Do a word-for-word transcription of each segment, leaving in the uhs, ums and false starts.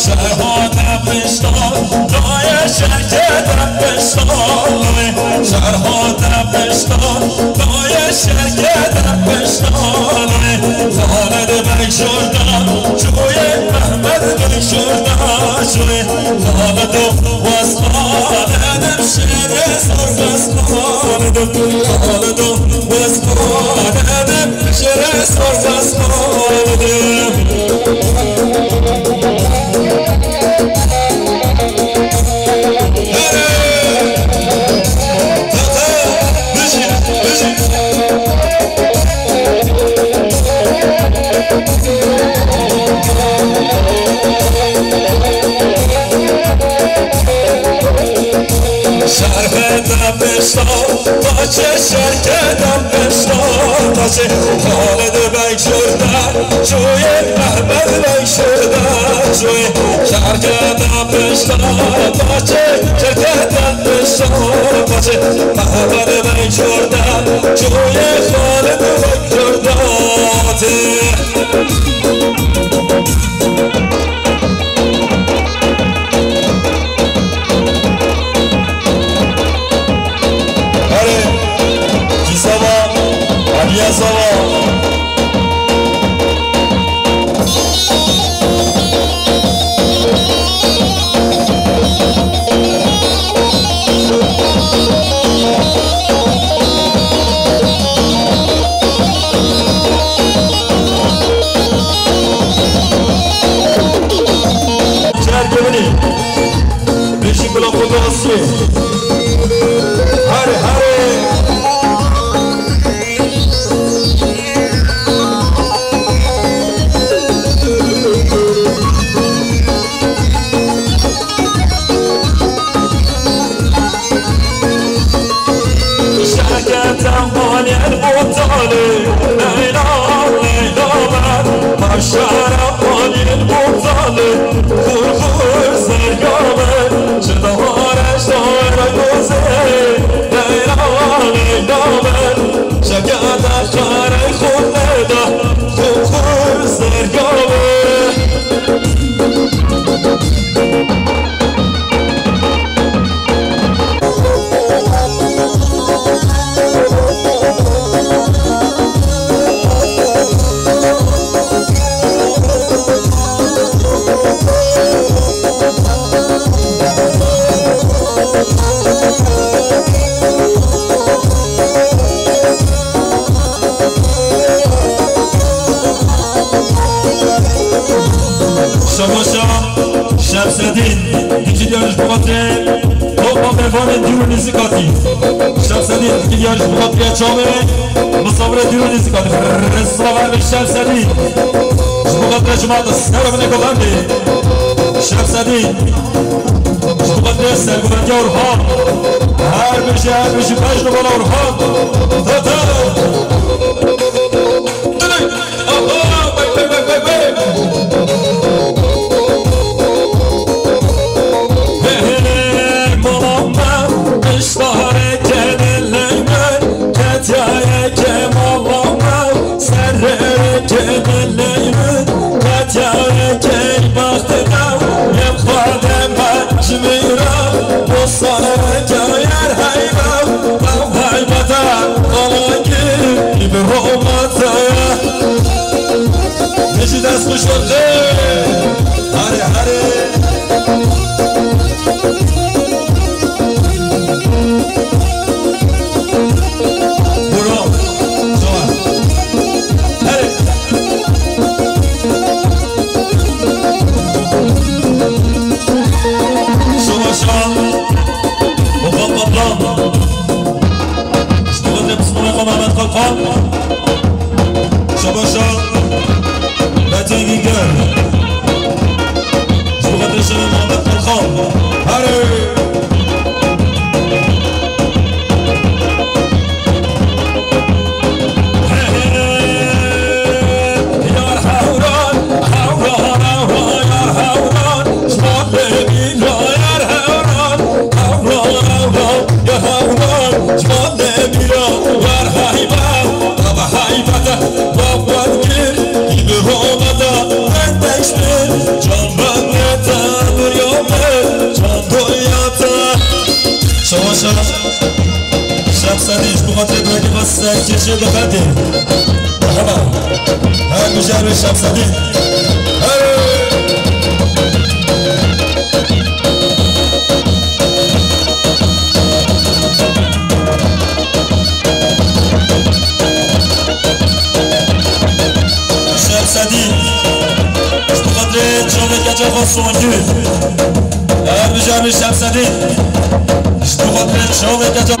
Şerha te pişta, daye şerke te pişta, şerha te pişta, daye şerke te pişta. Xalid Beg şurda, çûye Mehmed Beg şurda, çûye Xalid o wesxan edim şêrê sor wesxan edim. Xalid o wesxan edim. Şeref sorsa sormadım. Şerbeta pişta taçê, şerketa pişta taçê. Xalid Beg şurda çûyê, Mehmed Beg şurda çûyê. Şerketa pişta taçê, şerketa pişta taçê. Mehmed Beg şurda çûyê, Xalid Beg şurda tê. Erê, Kîsa va, Aliya Sava. Şehrkê min î. Bijî gula xwe bi asiyê. Herê, herê. Şerketa malê Mutalî, Leyla, Leyla me. Maşara malê Mutalî, xur xur zerga me. Ji dahar eşdara gozê, Leyla, Leyla me. Şerketa karey xwe neda, xur xur zerga me. Şemaşa Şemsedîn, dikiliya ji xatirê topa mêvanên dîr û nêzîkatî. Şemsedîn, dikiliya ji xatirê çavê misafirê dîr û nêzîkatî. Rizva ver bi Şemsedîn. Ji xatirê cemaat ser binê govendê. Şemsedîn. Ji xatirê sergovendiya Orhan. Her bijî, her bijî, bejn û bala Orhan. Tete. Aha, bek, bek, bek, bek, bek. Hey, hey, hey, mala me, iştahre kedin leymen, ketiyaye ke mala me, serre kedin leymen, ketiyaye ke baxte me, yem xade me, jimira, bosare ke yer heyra, tam heybete, xalaki, bi rohmete. Bijî dest xweş werte. Hare, hare. Buro. Şoma. Hare. Şoma şa. Mehmet Kalkan. Şabaşa. Metin Güngör. Ji bo xatirê şevê Mehmet Kalkan. Herê. Yar hewran, hewran, hewran, yar hewran. Ji bo lê bîra yar hewran. Hewran, hewran, ya hewran, ji bo lê bîra wer heybe, baba heybe te, bab wer kir, î bi hova te, te teşbir, can ben ne te, dur yo te, can doya te. Şabaşa, Şemsedî, ji bo xatirê birayê xwe serkêşê bi qedê. Merhaba. Her mijarê Şemsedî. Hey! Şemsedî, ji bo xatirê çavê keça xwe Songül. Her mijarê Şemsedî, ji bo xatirê çavê keça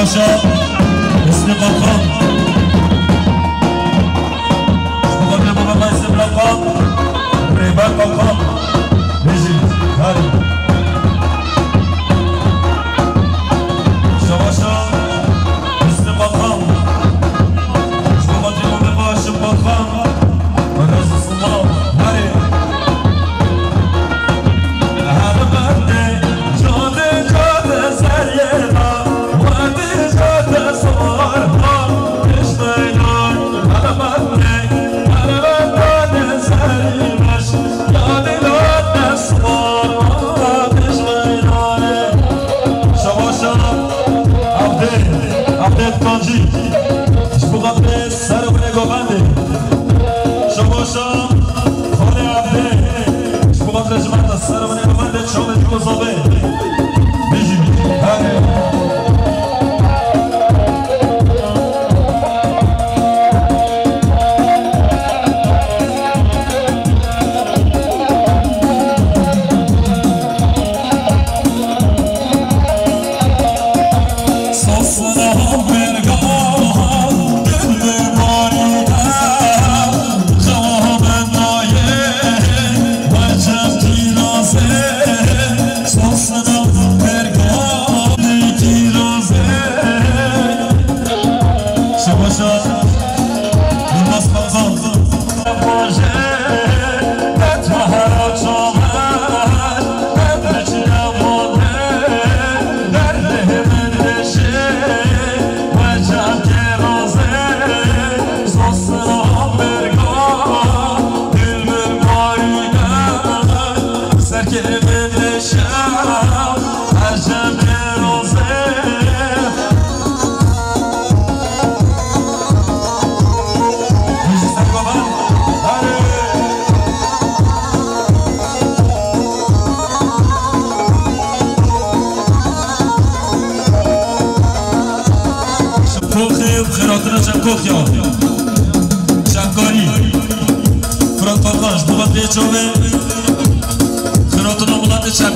Hüsnü Kalkan. Ji bo xatirê baba me Hüsnü Kalkan. Rêber Kalkan. Bêjî. Her. Şabaşa Hüsnü Kalkan. Ji bo xatirê baba me Haşim Kalkan. Razı Sultan. Her. Şabaşa Abdê, Abdê Kancî. Ji bo xatirê Serê Wêne Govendê. Şabaşa Xalê Evdê. Ji bo xatirê ji me de Serê Wêne Govendê çavê ji bo zavê. Bijî. Hadi. Şabaşa Yılmaz Kalkan. Koxê xêratina Şevkox ya. Şevkarî. Fırat Kalkan, ji bo xatirê çavê. Xêratina welatê Şev.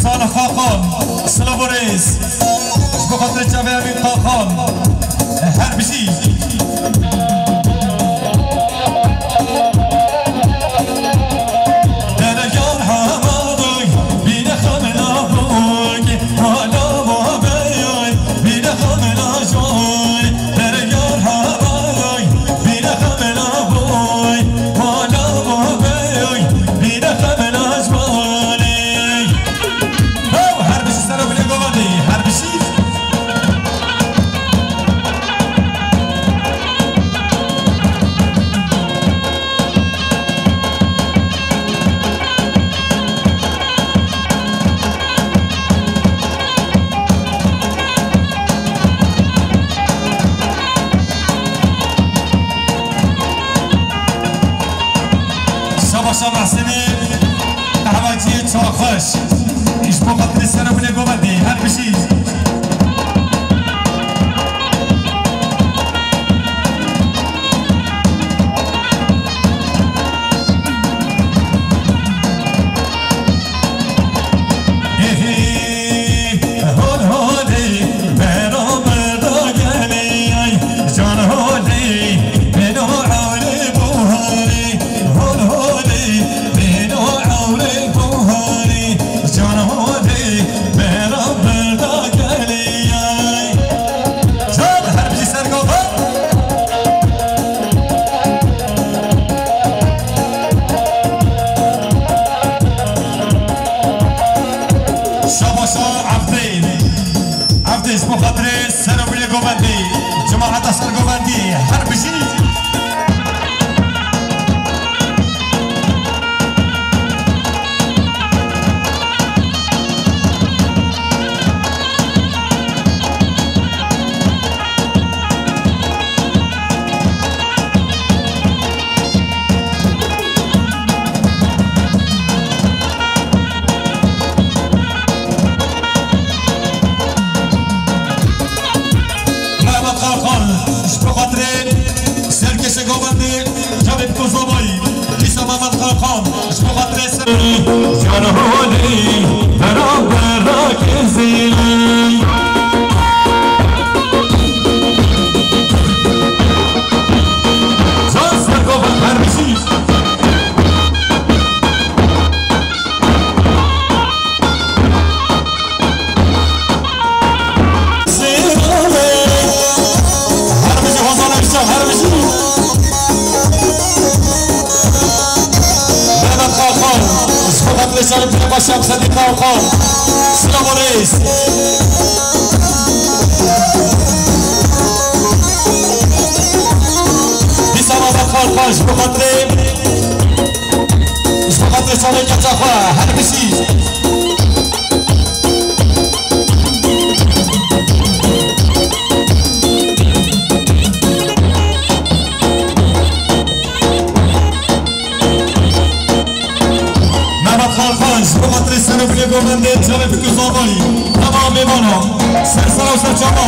Salih Kakan, silav û rêz. Ji bo xatirê çavê Emîn Kakan, her bijî. Deregan hemadoy, bîne xemla boy, hala ma beyay, bîne xemla joy. Deregan hemadoy, bîne xemla boy, hala ma beyay, bîne xemla joy. Her bijî ser û binê govendî, her bijî. Şabaşa Mehsenî, qehweciyê çaxweş. Ji bo xatirê ser û binê govendî, her bijî. Hol holê beraber da gelê, can holê beno ewrê buharê. Hol holê beno ewrê buharê, can holê beraber da gelê. Can her bijî ser gava. Şabaşa Evdê. Evdê ji bo xatirê ser û binê govendî, cemaeta ser govendî, her bijî. Mehmet Kalkan, ji bo xatirê serkêşê govendê, çavê Biko Zavayî, dîsa Mehmet Kalkan, ji bo xatirê ser- Can holê, beraber da kezî. Can ser govend her bijî. Her bijî Hozan Ercan, her bijî. Mehmet Kalkan, ji bo xatirê şerê Pîrbaşa Sedî Kalkan. Silav û rêz. Dîsa Mehmet Kalkan, ji bo xatirê Ji bo xatirê çalê keça xwe, her bijî. Mehmet Kalkan, ji bo xatirê ser û binê govendê, çavê Fikir Zavayî, hema mêvana. Ser sera û ser çava.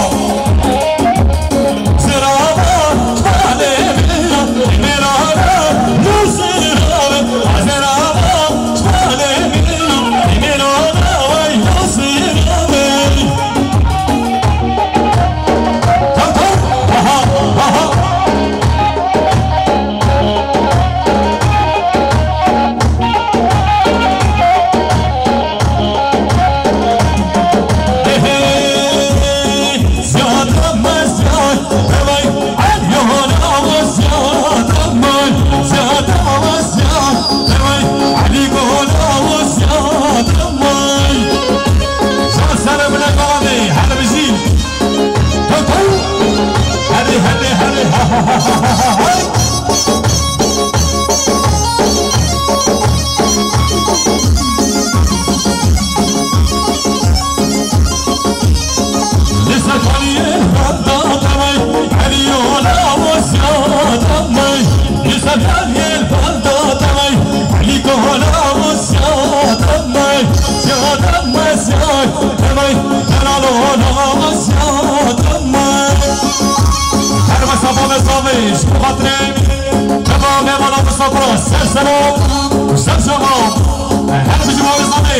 Her mesafa ve zavê, ji bo xatirê, hema mêvana misafira, ser sera, ser çava, her bijî mavê zavê.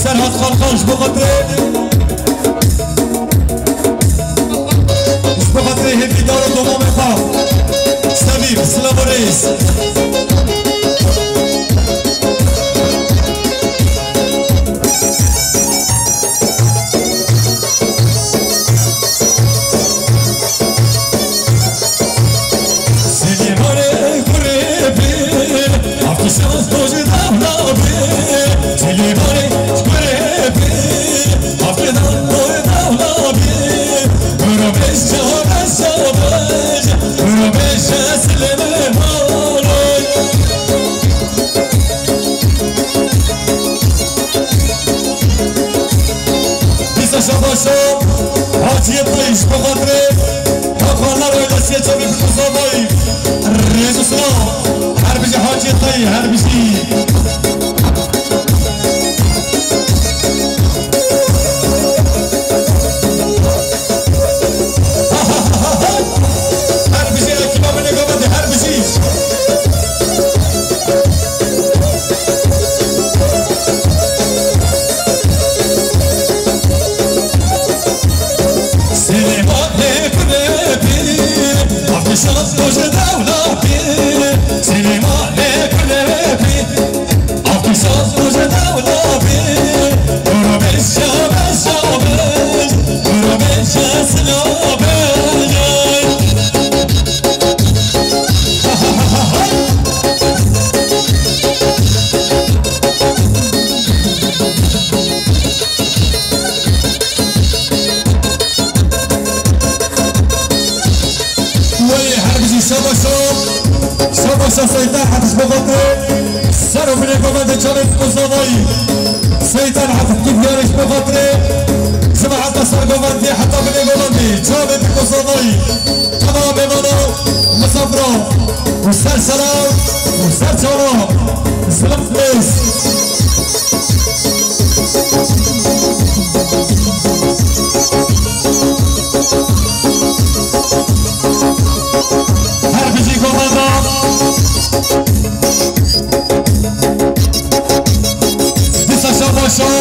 Serhat Kalkan ji bo xatirê, ji bo xatirê hêvîdar û domamê xwe. Sevîm, silav û rêz. Silêmanê kurê pîr, hevdî şans to ji dewla bî. Silêmanê kurê pîr, hevdî şans to ji dewla bî. Biro bêje, bêje, bêje, biro bêje Silêmanê. Dîsa şabaşo Haciyê Tayî ji bo xatirê Hakan Naro Elesiye çavê bi Kuzavayî. Rêz û silav. Her bijî Haciyê Tayî, her bijî. Her bijî ekîba Binê Govendê, her bijî. Silêmanê kurê pîr, hevdî şans to ji dewla bî. Silêmanê kurê pîr, hevdî şans to ji dewla bî. Biro bêje, bêje, bêje, biro bêje silav bêje. Wey her bijî şabaşo, şabaşo Seyda Hatiş Bobatê, ser û binê govendê çavê Kuzavayî. Seyda Hatiş Kîdyarî ji bo xatirê, ji me heta ser govendê, heta binê govendê, çavê Kuzavayî. Tamam, mêvano, misafiro, û ser sera, û ser çava, silav rêz. Her bijî govenda. Dîsa şabaşo,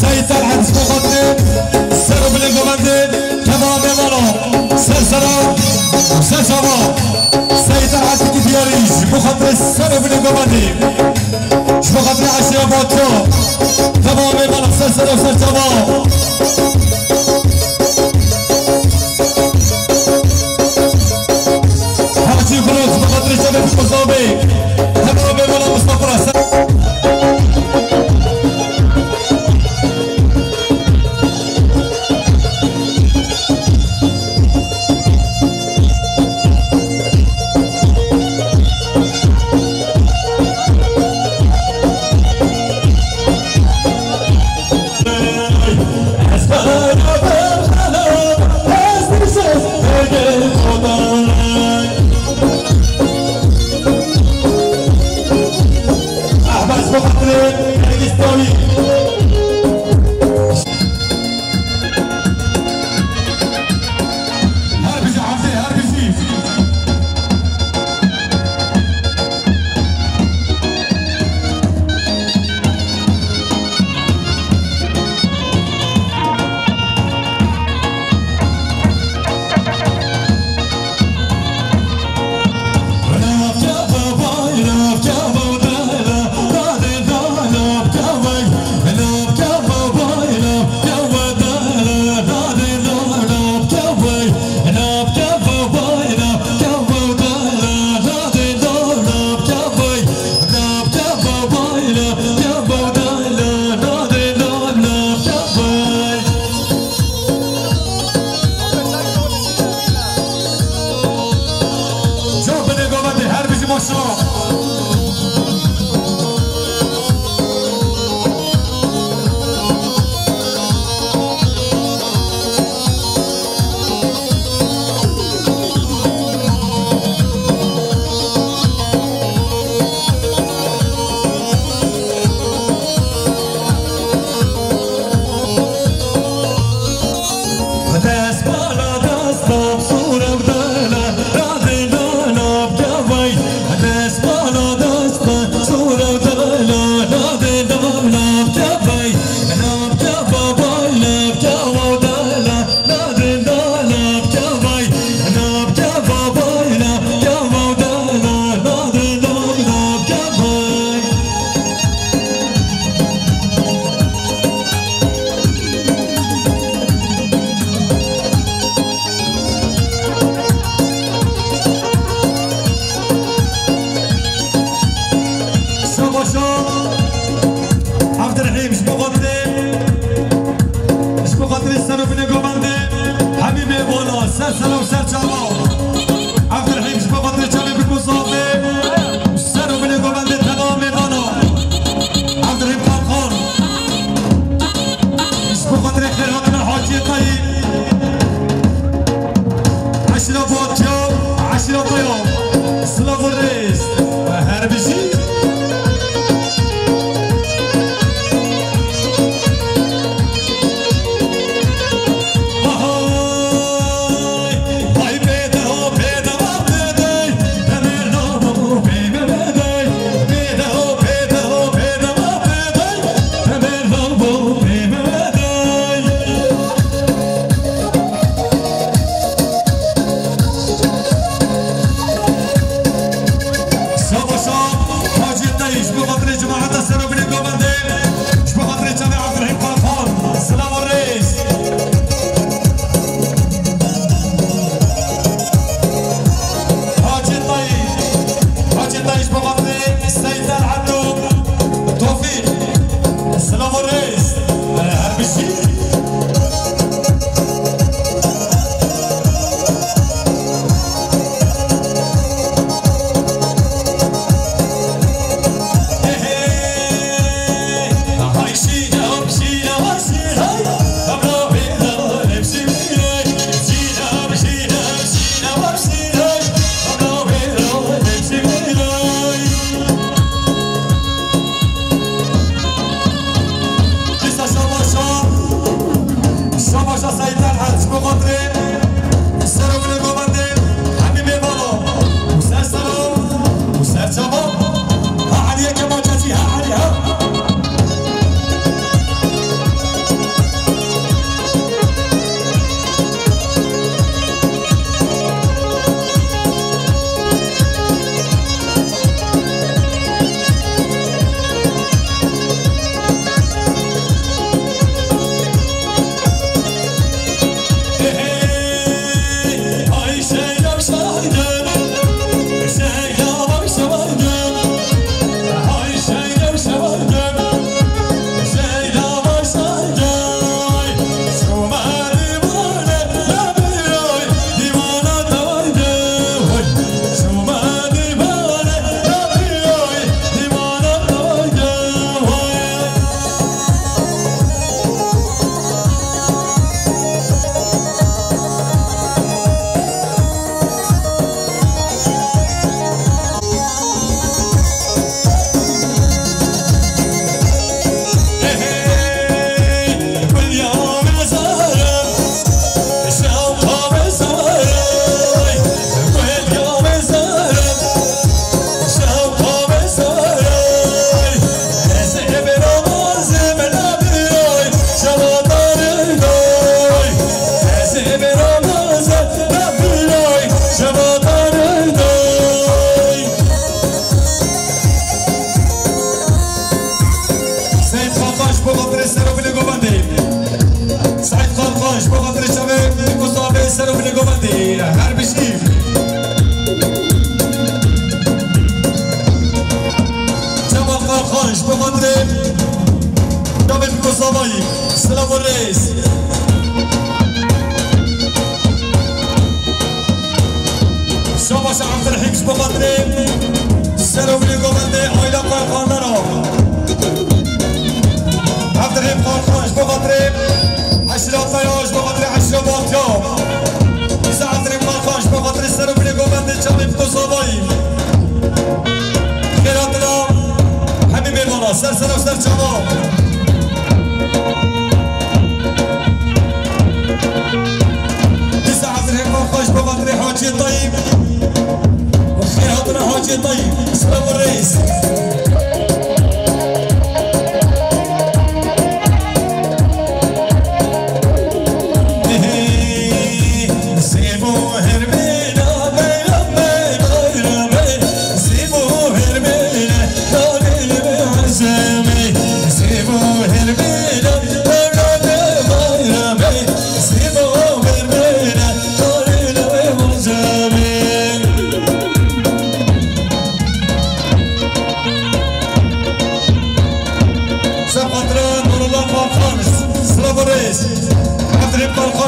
Seyîd Talhat ji bo xatirê ser û binê govendê. Kema mêvano, ser sera, ser çava, Seyîd Erhatîkî Diyarî, ji bo xatirê ser û binê govendê, ji bo xatirê eşya Batiya, kema mêvano, ser sera, ser çava. Hacî Gulot, ji bo xatirê çavê Kuzavê, kema mêvano, Mustafa Resen.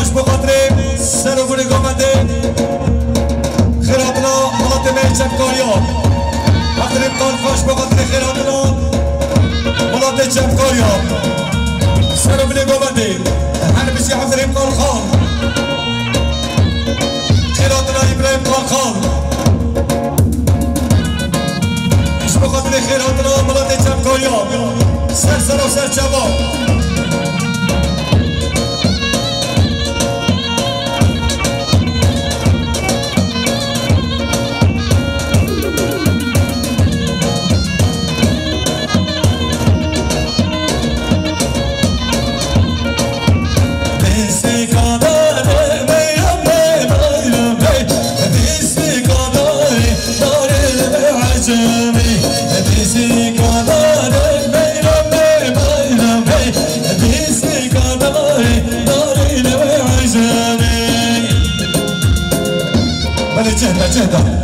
Ji bo xatirê ser û gulê Gamendê xêr hatina miletê me yê çepkariya. Hevdirî Qalxa ji bo xatirê xêr hatina miletê çepkariya. Ser û gulê Gamendê. Her bijî Hevdirî Qalxa. Xêr hatina Îbrahîm Qalxa. Ji bo xatirê xêr hatina miletê çepkariya. Ser ser û ser çava. Belê, cehda, cehda.